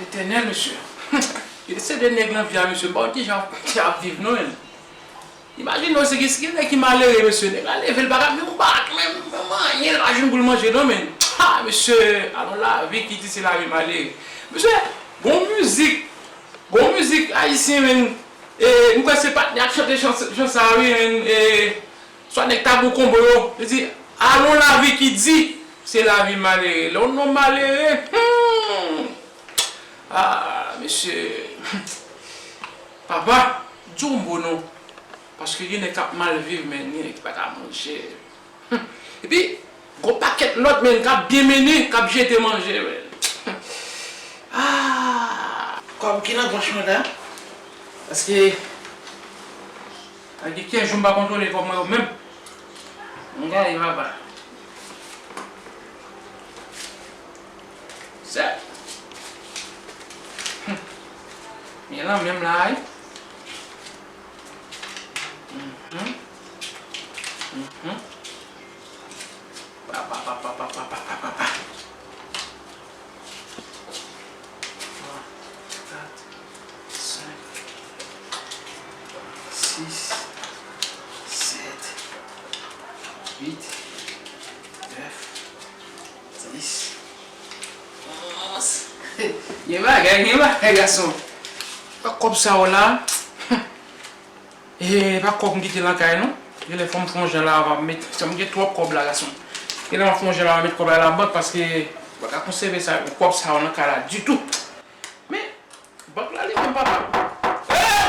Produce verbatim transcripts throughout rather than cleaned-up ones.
Etènèl, mesye. Se de nèg nan vi a, mesye. M pa konn kijan y ap viv, non, menm. Imajine w, se gen, se gen nèg ki malere, mesye. Nèg la leve, l pa ka menm bat, menm, menm anyen, l pa jwenn pou l manje, non, men. Ha, mesye, alon lavi ki di se lavi malere. Mesye, gon mizik, gon mizik ayisyen, men. E, m kwè se patnè ak chante chan, chan sa a, wi, men. E, swa nèg Tabou Konbo yo, yo di, alon lavi ki di, se lavi malere. Lè yon nonm malere, hmm. Ah, mesye. Papa, di yon mo non. Paske gen nèg k ap mal viv, men gen nèg ki pa ka manje. Hmm. Epi, gon pakèt lòt, men, k ap byen mennen, k ap jete manje, men. Ah. Kòb ki nan pòch mwen la. Paske, a gen kèk jou m pa kontwole kòb mwen yo menm. M gaye papa. Sè. Hmm. Men lan menm la, wi. Mhm. Mhm. Pa, pa, pa. Twa, kat, senk, sis, sèt, uit, nèf, dis, onz. Gen bagay, gen bagay, gason. Pa kòb sa yo la. E pa kòb m kite nan kay non. Genlè fò m fè yon jan la, m ap met, sa m gen twòp kòb la, gason. Genlè m ap fè yon jan la, m ap met kòb la nan bank paske m pa ka konsève sa, kòb sa yo nan kay la ditou. Men, bank la li menm, papa. Eh!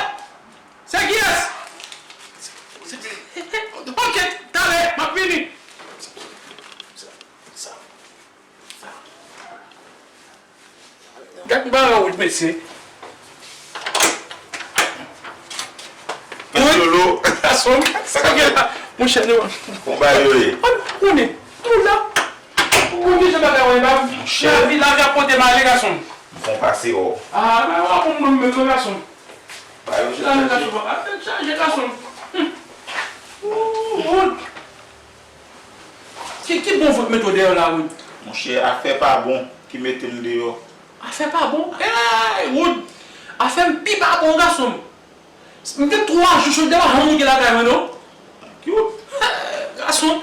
Se kiyès? Se, se, ok, talè, m ap vini. Sa, sa, sa. Gad bagay ou, mesye. Wi. Lolo. Gason, sa k ap fèt la? Monchè, nou. Konba yo ye. An, konnen. Moun la. Ou konn kijan bagay yo ye, ba. Monchè. Lavi, lavi ap pote m ale, gason. M fè yon pase wè w. Ah, bagay yo ap bon, mwen menm, gason. Ba yo. Lavi, gason, pa ka fè chaje, gason. Hmm. Ou, ou. Ki, ki bon vant mete w deyò la, Wood? Monchè, afè pa bon ki mete m deyò. Afè pa bon? Ey, Wood! Afè m pi pa bon, gason m. M gen twa jou chòdè pa janm monte lakay mwen, non. Ki Wood? Gason,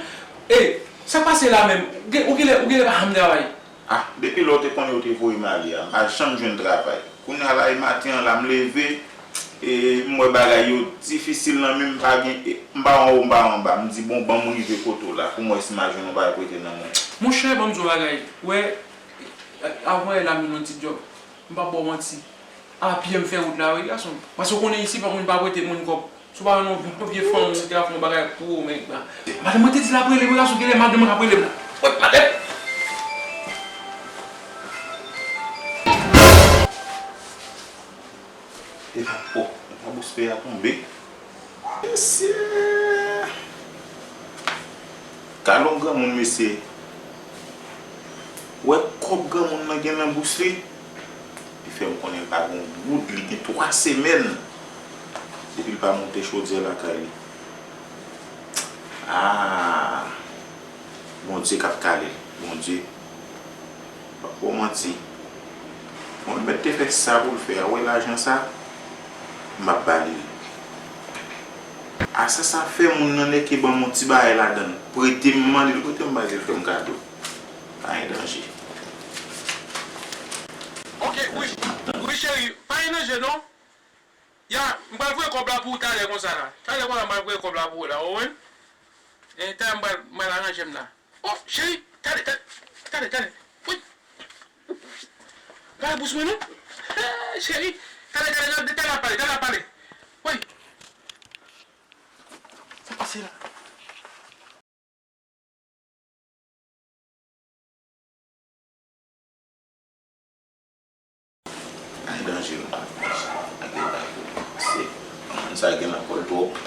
ey, sa k pase la menm? Ou gen, ou genlè, ou genlè pa janm travay. Ah, depi lè w te konnen yo te voye m ale a, m pa janm jwenn travay. Kounye a la, e maten an la, m leve, e m wè bagay yo difisil nan men m, m pa gen, e, m pa anwo, m pa anba. M di, bon, ban m rive kote w la, pou m wè si m a jwenn yon bagay prete nan men w. Monchè, ban m di w yon bagay. Wè, avan yè la, m jwenn yon ti djòb. M p ap ba w manti. A pye m fè wout la, wi, gason. Paske w konnen isi, pa moun pa prete moun kòb. Si w pa wè non, yon vye fanm ou te ap fè yon bagay pou ou, men, madanm mwen te di l ap rele mwen, gason, genlè madanm mwen k ap rele m la. Wè, madanm! Epa, o, epa, bouspe a tonbe. Mesye! Gade yon granmoun, mesye. Wè kòb granmoun nan gen nan bous li. Li fè m konnen l pa gen yon goud, li gen twa semèn depi l pa monte chodyè lakay li. Ah! Bondye k ap kale l. Bondye. M p ap ba w manti. Bon, li mèt te fè sa pou l fè a. Ou wè lajan sa? M ap ba li l. A sa, sa fè moun nan nèke ban m yon ti bagay ladan l. Prete m, mande l prete m, bagay l fè m kado. Pa gen danje. Ok, wi. Wi, cheri, pa gen danje, non. Ya, m pral voye kòb la pou ou talè konsa la. Talè konsa, m pral voye kòb la pou ou la, ou konprann? E, talè m pral, m pral aranje m la. Oh, cheri, talè, talè, talè, talè. Wi. Gade bous mwen, non. Cheri, talè, talè, talè, talè n ap pale, talè n ap pale. Wi. Sa pase la? Ay, danje, non. Ay, danje. Se, moun sa gen lakòl twòp.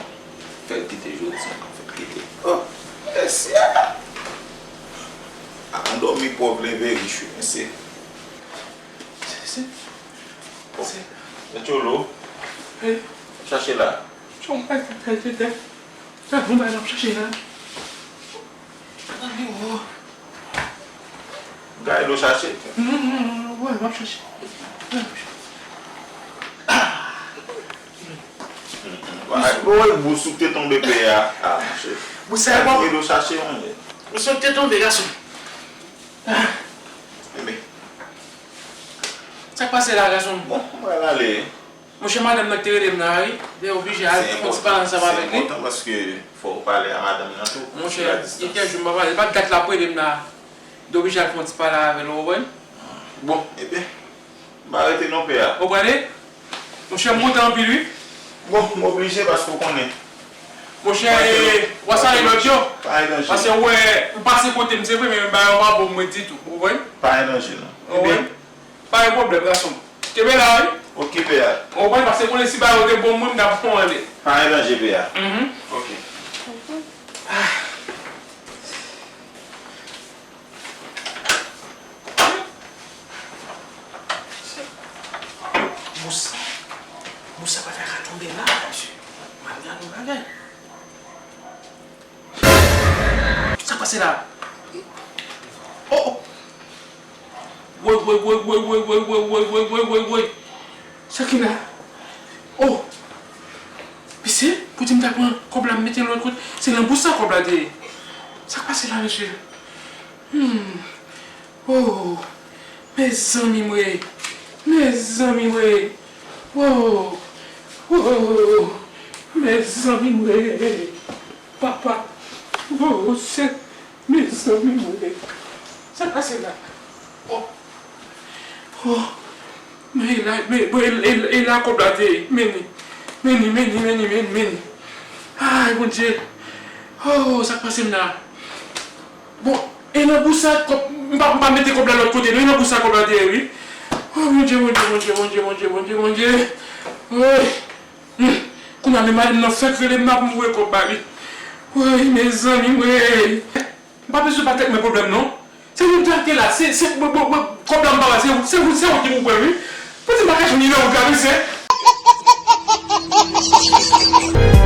Fè l kite jodi a, fè l kite. Oh, mesye! Avan dòmi pòv leve rich, wi, mesye. Se, se, se. Metye w lo. Wi. Chache la. Chonm pa fè tèt. Sa bon bagay n ap chache la. Nan biwo. Kay do chache. Non, non, non, non, wè, m ap chache. Wè, bon, wè, bous ou te tonbe pè a. Ah, monchè. Bous sa e bon. Kay do chache, monchè. Bous ou te tonbe, gason. Ah. Enben. Sa k pase la, gason? Bon, mwen ale. Monchè, madanm nan ki te rele m nan, wi. Li oblije al fè yon ti pale ansanm avèk li. Se enpòtan paske fò w pale a madanm nan tou. Monchè, gen kèk jou m pa pale. Pa dat l ap rele m nan. Li oblije al fè yon ti pale avè l, ou konprann? Bon. Ebyen, m pa rete non, pè a. Ou prale? Monchè, m kontan anpil, wi. Bon, m oblije paske w konnen. Monchè, w a salye lòt yo. Pa gen danje. Paske, wè, m pase kote m, se vre, men bagay yo pa bon pou mwen ditou. Ou konprann? Pa gen danje, non. Ou konprann? Pa gen pwoblèm, gason m. Kenbe la, wi. Ok, pè a. Ou konprann, paske konnen si bagay yo te bon, mwen, m t ap fè w anlè. Pa gen danje, pè a. Mhm. Ok. Ah. Bous. Bous sa pa fè ka tonbe la, mesye. M ap gade yon bagay. Sa k pase la? Oh, oh. Woy, woy, woy. Sa ki la? Oh. Mesye, pou di m ta pran kòb la, m mete l lòt kote. Se nan bous sa kòb la te ye. Sa k pase la, mesye? Hmm. Oh. Mezanmi mwen. Mezanmi mwen. Oh. Oh. Mezanmi mwen. Papa. Oh, se Mezanmi mwen. Sa k pase la? Oh. Oh. Men e la, men, men, e, e, e la kòb la te ye. Men ni. Men ni, men ni, men ni, men ni, men ni. Ay, Bondye. Oh, sa k pase m la? Bon, e nan bous sa, kòb, m pa, m pa mete kòb la lòt kote, non, e nan bous sa kòb la te ye, wi. Oh, Bondye, Bondye, Bondye. Woy. Hmm. Kounye a, men madanm nan fèk rele m la pou m voye kòb ba li. Woy, mezanmi, woy. M pa bezwen ba tèt mwen pwoblèm, non. Se ou ki la, se, se, bo, bo, bo, kòb la m pa ba, se, se, se ou ki pou pran, wi. Pou di m pa ka jwenn nimewo w la, wi, se.